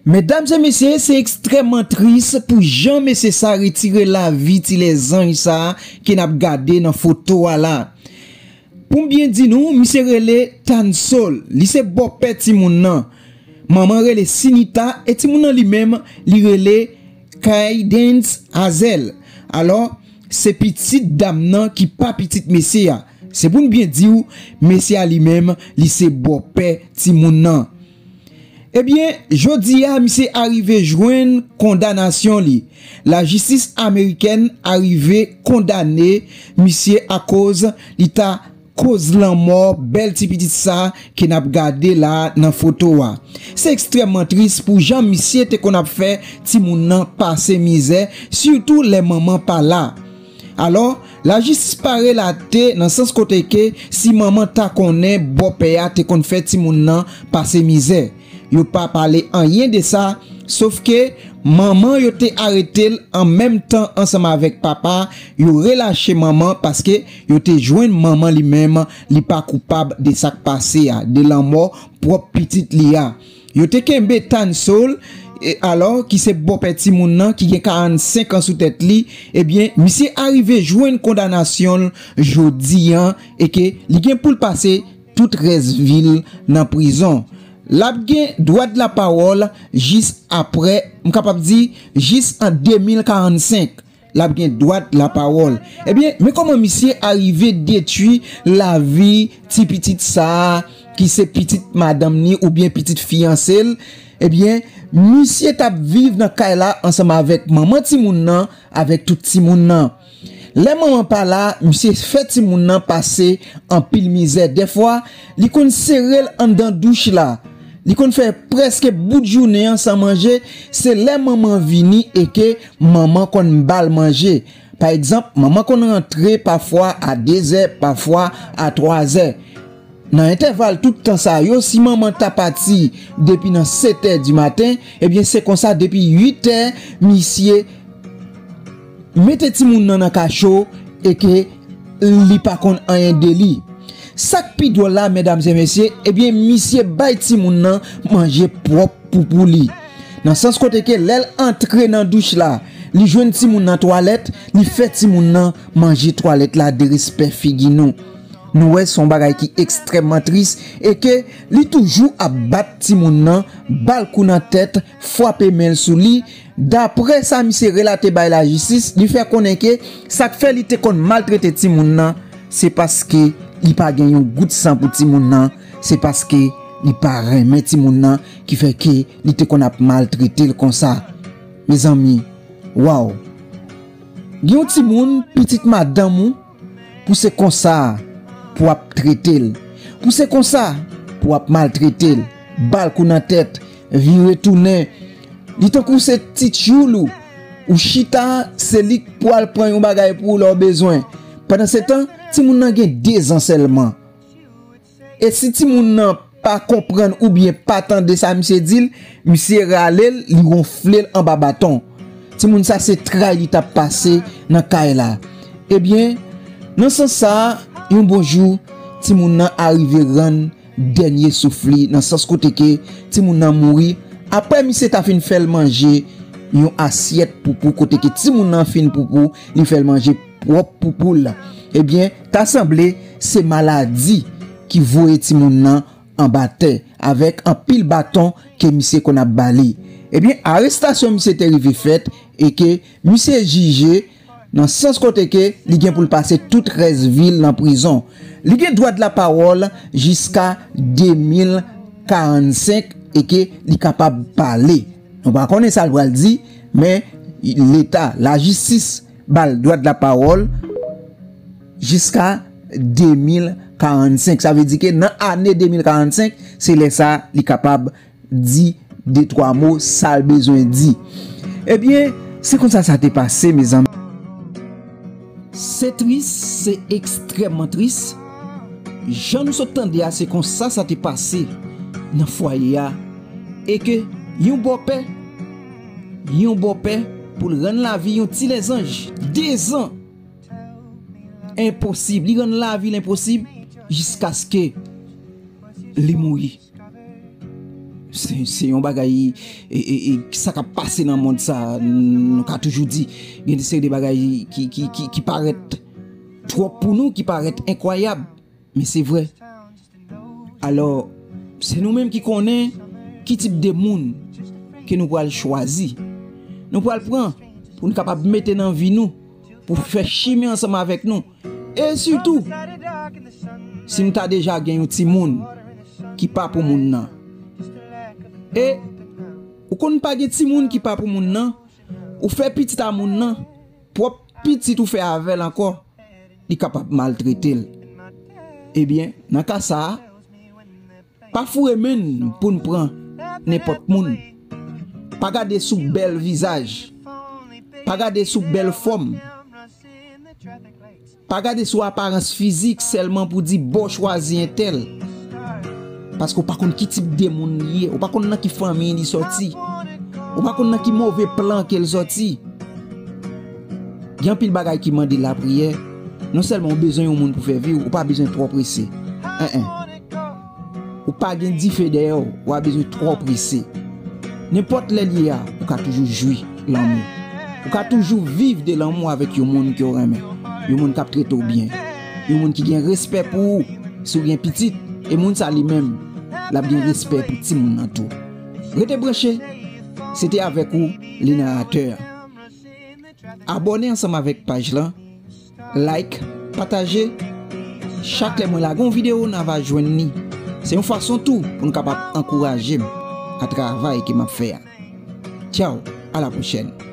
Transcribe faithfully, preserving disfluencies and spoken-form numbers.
Medam e mesye, se ekstrèmman tris pou jan mesye sa retire lavi ti lèzanj sa ke n ap gade nan foto a la. Pou m byen di nou, misye rele Tansol. Li se bòpè timoun nan. Manman rele Sinita e timoun nan li menm, li rele Kaydence Hazel. Alò, se pitit dam nan ki pa pitit mesye a. Se pou n byen di w, mesye a li menm, li se bòpè timoun nan. Ebyen, jodi a, misye arive jwenn kondanasyon li. Lajistis amerikèn arive kondane misye akoz li ta koz lanmò bèl ti pitit sa ke n ap gade la nan foto a. Se ekstrèmman tris pou jan misye te konn ap fè timoun nan pase mizè, sitou lè manman pa la. Alò, lajistis pa relate nan sans kote ke si manman ta konnen bòpè a te konn fè timoun nan pase mizè. Yo pa pale anyen de sa, sof ke manman yo te arete l an menm tan ansanm avèk papa, yo relache manman paske yo te jwenn manman li menm, li pa koupab de sa k pase a, de lanmò pwòp pitit li a. Yo te kenbe Tansol, e, alò, ki se bòpè timoun nan, ki gen karannsenk an sou tèt li, ebyen, misye arive jwenn kondanasyon l jodi an, e ke li gen pou l pase tout rès vi l nan prizon. L ap gen dwa de lapawòl jis apre, m kapab di, jis an de mil karannsenk. L ap gen dwa de lapawòl. Ebyen, men kòman misye arive detwi lavi ti pitit sa a, ki se pitit madanm ni oubyen pitit fiyanse l. Ebyen, misye t ap viv nan kay la ansanm avèk manman timoun nan, avèk tout timoun nan. Lè manman pa la, misye fè timoun nan pase anpil mizè. Dèfwa, li konn sere l anndan douch la. Li konn fè prèske bout jounen an san manje. Se lè manman vini e ke manman konn ba l manje. Pa egzanp, manman konn rantre pafwa a dezè, pafwa a twazè. Nan entèval tout tan sa yo, si manman ta pati depi nan setè di maten, ebyen, se konsa depi uitè, misye mete timoun nan nan kacho e ke li pa konn anyen de li. Sa k pi dwòl la, medam e mesye, ebyen, misye bay timoun nan manje pwòp poupou li. Nan sans kote ke lè l antre nan douch la, li jwenn timoun nan twalèt, li fè timoun nan manje twalèt la, derespè figi nou. Nou wè se yon bagay ki ekstrèmman tris e ke li toujou ap bat timoun nan, ba l kou nan tèt, frape men l sou li. Daprè sa misye relate bay lajistis, li fè konnen ke sa k fè li te konn maltrete timoun nan, se paske li pa gen yon gout san pou timoun nan, se paske li pa renmen timoun nan ki fè ke li te konn ap maltrete l konsa. Mezanmi, waw! Gen yon timoun, pitit madanm ou, pou se konsa pou w ap trete l. Pou se konsa pou w ap maltrete l, ba l kou nan tèt, vire tounen. Li tankou se ti tchoul ou. Ou chita, se li k pral pran yon bagay pou ou lè w bezwen. Pandansetan, timoun nan gen de zan sèlman. E si timoun nan pa konprann oubyen pa tande sa misye di l, misye rale l, li wonfle l anba baton. Timoun sa se tray li t ap pase nan kay la. Ebyen, nan sans sa a, yon bon jou, timoun nan arive rann dènye souf li, nan sans kote ke timoun nan mouri. Apre misye ta fin fè l manje yon asyèt poupou, kote ke timoun nan fin poupou, li fè l manje pwòp poupou l. Ebyen, ta sanble se maladi ki voye timoun nan anba tè, avèk anpil baton ke misye konn ap ba li. Ebyen, arestasyon misye te rive fèt e ke misye jije nan sans kote ke li gen pou l pase tout rès vi l nan prizon. Li gen dwa de lapawòl jiska de mil karannsenk e ke li kapab pale. Nou pa konnen sa l pral di, men Leta, lajistis, ba l dwa de lapawòl jiska de mil karannsenk. Sa vle di ke nan ane de mil karannsenk, se lè sa li kapab di de twa mo, sa l bezwen di. Ebyen, se konsa sa te pase, mezanmi. Se tris, se ekstrèmman tris. Jan nou sot tande a, se konsa sa te pase nan fwaye a. E ke yon bòpè, yon bòpè pou l rann lavi yon ti lèzanj dezan enposib. Li rann lavi l enposib jiskaske li mouri. Se, se yon bagay, e, e, e, sa k ap pase nan mond sa, nou ka toujou di, gen de seri de bagay ki, ki, ki, ki parèt twòp pou nou, ki parèt enkwayab, men se vre. Alò, se nou menm ki konnen ki tip de moun ke nou pral chwazi. Nou pral pran pou nou kapab mete nan vi nou, pou fè chimen ansanm avèk nou. E sitou, si nou ta deja gen yon timoun ki pa pou moun nan, e ou konn pa gen timoun ki pa pou moun nan, ou fè pitit a moun nan, pwòp pitit ou fè avè l ankò, li kapab maltrete l. Ebyen, nan ka sa a, pa foure men n pou n pran nenpòt moun. Pa gade sou bèl vizaj. Pa gade sou bèl fòm. Pa gade sou aparans fizik sèlman pou di, "Bon, chwazi entèl." Paske w pa konn ki tip de moun li ye. Ou pa konn nan ki fanmi li sòti. Ou pa konn nan ki move plan ke l sòti. Gen anpil bagay ki mande lapriyè. Non sèlman ou bezwen yon moun pou fè vi w, ou pa bezwen twò prese. En, en. Ou pa gen dife dèyè w, ou pa bezwen twò prese. Nenpòt lè l ye a, ou ka toujou jwi lanmou. Ou ka toujou viv de lanmou avèk yon moun ke w renmen. Yon moun k ap trete w byen. Yon moun ki gen respè pou ou. Si w gen pitit, e moun sa li menm, l ap gen respè pou timoun nan tou. Rete branche. Se te avèk ou, le naratè. Abòne ansanm avèk paj lan, like, pataje. Chak lè mwen lage yon videyo, n a va jwenn li. Se yon fason tou pou n kapab ankouraje m a travay ke m ap fè a. Tchaw, a la pwochèn.